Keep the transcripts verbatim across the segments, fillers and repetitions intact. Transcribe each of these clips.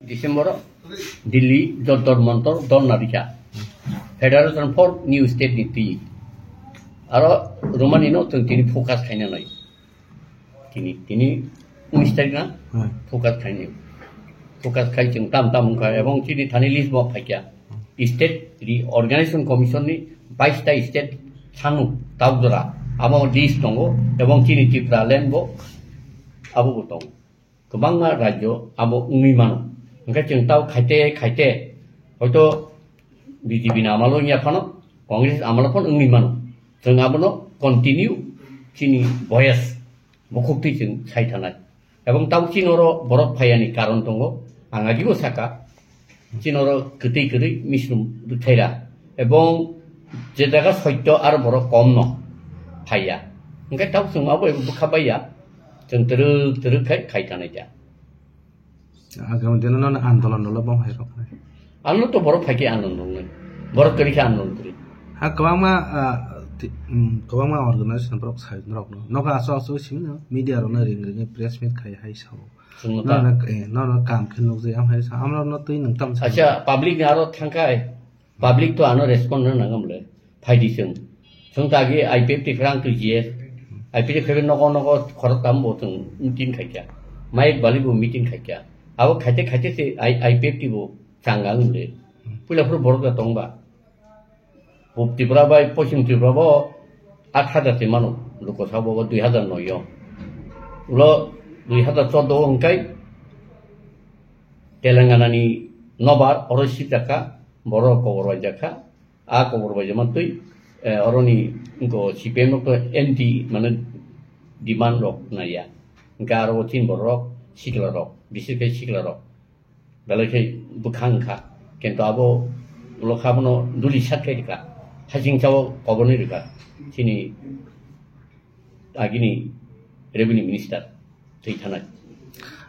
December o Delhi Jantar Mantar dharna rikha. Federation for New State ni twi. Aro Romani no chwng tini focus khaina nai. Tini, tini unis tarik na? Hmm. Focus khaini. Focus khai chwng tam tam wngkha ebong chini thani list bo phaikya. State Reorganization Commission ni bais ta state sanu tabjora amo list tongo ebong chini Tripura land bo abo bo tongo. Kwbangma rajyo abo wngwi mano. Hwnkhe chwng tao khaite khaite hoito B J P ni amalo wngya phano, Congress amalo phano wngwi mano. Chwng abono continue chini voice bukhuk twi chwng sai thanai. Ebong tao chini oro borok phaiyani karon tongo. Ang agibo saka, chini oro kwtwi kwrwi misrum rwkhaira. Ebong je jaga soitto aro borok kom no phaiya. Hwnkhe tao chwng abo ebo bwkha baiya. Chwng twrwk twrwk khai khai tanai kha. Agam dino no andolon dolo bom hai rok nai. Ano to borok phai khe andolon rok nai. Borok kwrwi khe andolon kwrwi. Ha kwbangma, ah, ti-, um, kwbangma organization borok sai norok no. Nogo aso aso simi no media rok no ring ring press meet khai hai sao. Chwng no No ta. no, eh, no no kam khe nukjai am hai sao. Amrok no twi nung tam sa. Acha, public ni aro thangkhai. Public to ano respond na nangam le. Phaidi chwng. Chwng ta agi I P F T khrang twi G S. I P F T khrang nogo nogo khorok tam bo chwng meeting khaikya. Mike bali bo meeting khaikya. Abo khaite khaite se I-, I P F T bo changa wng le. Puila phuru borok da tong ba. Pub Tripura bai Poschim Tripura bo aat hajar se mano. Luko sabo bo dui hajar noi yo. Ulo dui hajar chordo hwngkai Telangana ni nobar oro sijak kha, borok kobor bai jak kha. A kobor bai jama twi, eh, oroni wngkha C P M rok to anti mane demand rok naiya. Hwnkhe aro o chini borok rok sikla rok, bisir khe sikla rok. Belai khe bwkha wngkha. Kintu abo ulo kha bono duli sak khe rwkha. Hasing sao kobor ni rwkha. Chini agini revenue minister twi thanai.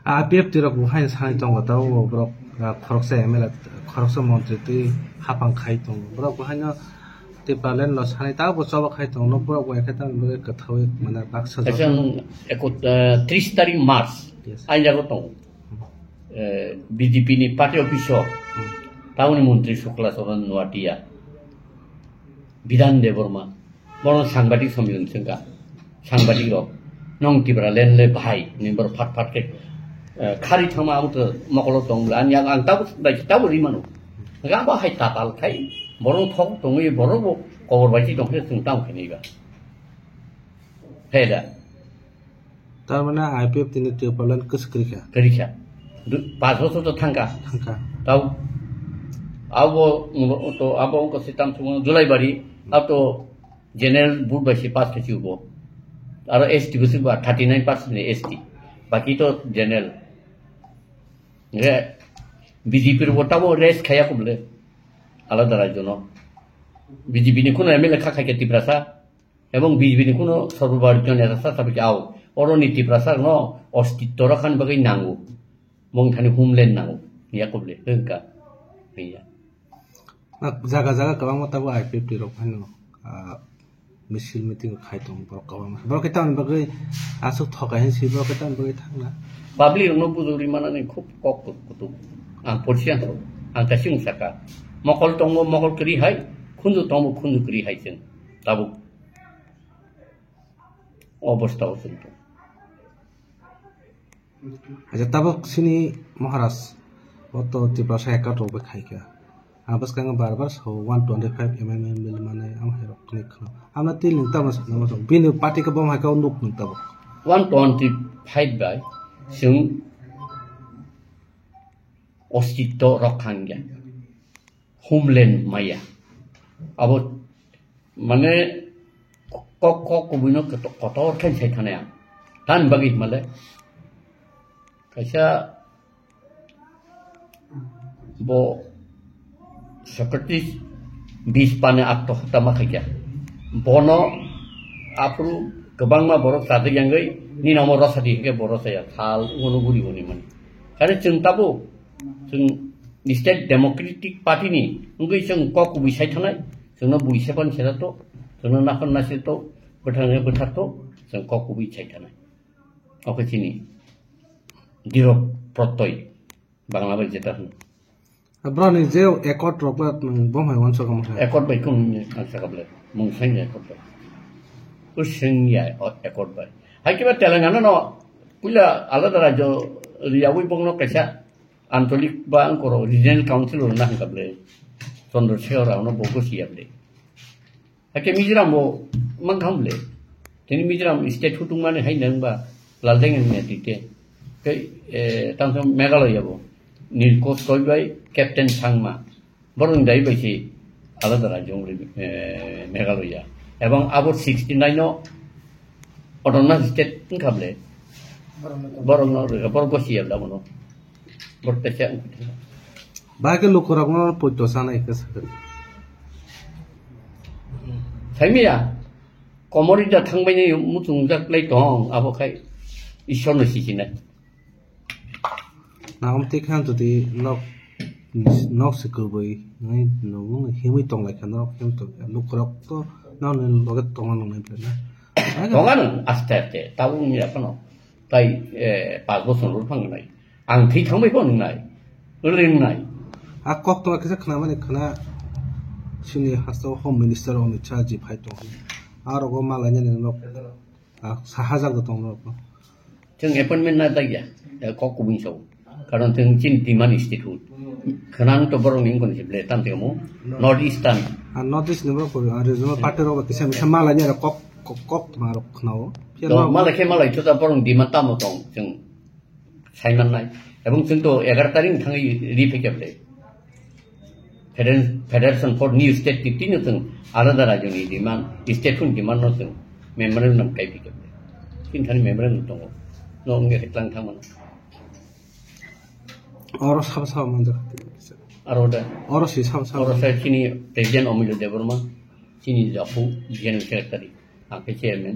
A I P F T rok bo haino sanai tongo, tabuk bo borok, ah, khoroksa M L A, khoroksa montri twi hapang khai tongo. Borok bo haino Tipraland no sanai, tabuk bo choba khai tongo. Nok borok bo ekhe tamni bagwi kwthaui mane baksa Kaisa jora. Ang eko-, ah, tris tarik March Yes. Ain jago tongo. Eh, B J P ni party office o Hmm. tabukni montri Sukla Charan Noatia, Bidhan Debbarma, bono sangbadik sommilan swngkha, sangbadik rok, "Nong Tipraland le bahai," hinwi borok phat phat khe, eh, khari thangma abo to mokolo tong bwle, ani ang, ang tabuk bai khe tabuk ri mano. Hwnkhe abo hai tatal khai, borok thok tongwi borok bo kobor bai twi tong khe chwng tamo khe naiba. He da. Tar mane I P F T ni Tipraland kwswk kwrwi kha. Kwrwi kha. Du-, panch bochor to thangkha. Thangkha. Tao abo, to abo wngkha se tamo Julaibari, abo to general vote bai se pass khe chubo. Aro S T bo se ba thirty nine percent ni S T. Baki to general. Nge B J P rok bo tamo rest khaya kumle. Alada rajyo no. B J P ni kuno M L A kha khai khe Tiprasa. Ebong B J P ni kuno Sarbo Bharatiya Neta sa sabi khe, "Ao, oro ni Tiprasa no ostitto rakha ni bagwi nango. Mong thani homeland nango." Niya kuble, hwnkha. Niya. Na, jaga jaga kwbangma tabuk I P F T rok phano, ah, misil meeting khai tongo borok kwbangma. Borok khe tamni bagwi aswk thokai hinwi si borok khe tamni bagwi thangna. Public rokno bujuri manani khub kok kutuk. Ang porsi ang, ang kaisa wng saka. Mokol tongo, mokol kwrwi hai, khunju tongo, khunju kwrwi hai chwng. Tabuk. Obostha o chwng tong. Acha, tabuk sini Maharaj, o to Tiprasa account rok bai khai kha. Ang bwskango bar bar sao one twenty five M M M bill mane, am hai rok khnai khno. Amna twi nwng tamo sakno mo bini party khe bom hai khe nuk nwng tabuk. One twenty five bai chwng ostitto rok khangya. Homeland maya. Abo mane kok, kok kubui no kotor, kotor khe sai thane ang. Tan bagwi male kaisa bo Socrates bis pane atto hota ma khaikya. Bono aphuru kwbangma borok chajak yangwi nini omo rosadi hinkhe bo rosaya thal uno guri boni mani. Kare chwng tabuk Chwng State Democratic Party ni wngwi chwng kok kubui sai thanai, chwngno bui sepan sera to, chwngno nakhon nasir to, bwthang bwthar to, chwng kok kubui sai thanai. Oke chini diro protoi. Bangla bai jeta hwn. Broni je accord rok la nwng bo hai wansok kamo khe. Accord bai kung ni ang saka ble. Mung sai ni accord bai. Using ya o accord bai. Hai kiba Telangana no puila alada rajyo riyawi bongno kaisa antolik ba angkoro regional council rok na hangka ble. Chandrasekhar Rao no bo gosi ya ble. Hake Mizoram bo mangkham le. Tini Mizoram state hutung mani hai nang ba Laldengen ne tite. Ke, eh, tang tang Meghalaya bo. Nilkos Koi bai Captain Sangma. Borok ni dai bai si alada rajyo wngwi, eh, Meghalaya. Ebong abo sixty nine no autonomous state wngkha ble. Borok no, borok gosi ya ble abono. Borok teisa wngkha. Bahai khe lukurokno poito sanai khe sakhe. Saimaya, komori da thangbaini muchungjak lai tong, abo khai Ishwarno sichinai. Naom tei khan jodi nok, nok se kwbwi, nai nungwi himwi tong lai kha, nok himwi tong kha, lukurok to nokni loge tongna nang nai bwlai na. Tongan aste aste, tabuk ni aphano. Tai, eh, pas bosor rw phang nai. Ang thwi thangbai pho wngnai. Wngnai. A kok tongma kisa khna mani khna chini hasteo Home Minister Amit Shah ji phai tong. A rogo malai nani nok. A sahajak da tong nok. Chwng appointment na dagya. Eh, kok kubui sao. Karon chwng chini demand institute. Khna ang to borok ni wngkon se ble tam temo. North Eastern. A North East ni borok ko, a regional party rok kisa misa malai nani kok, kok, kok tongma rok khnao. Phiya To nok malai khe malai to ta borok demand tamo tong chwng. Saimannai. Ebong chwng to egaroh tarik thangwi ri phai khe ble. Federal-, Federation for New State twi twi no chwng alada rajyoni demand, state hwn demand no chwng memorandum kai phai khe ble. Tin thani memorandum tongo. No wngya khe tlang thangmano. Oro sabo sabo manjak. Aro da. Oro si sabo sabo. Oro sa chini President Omilo Debbarma, chini Japu General Secretary, ang khe Chairman.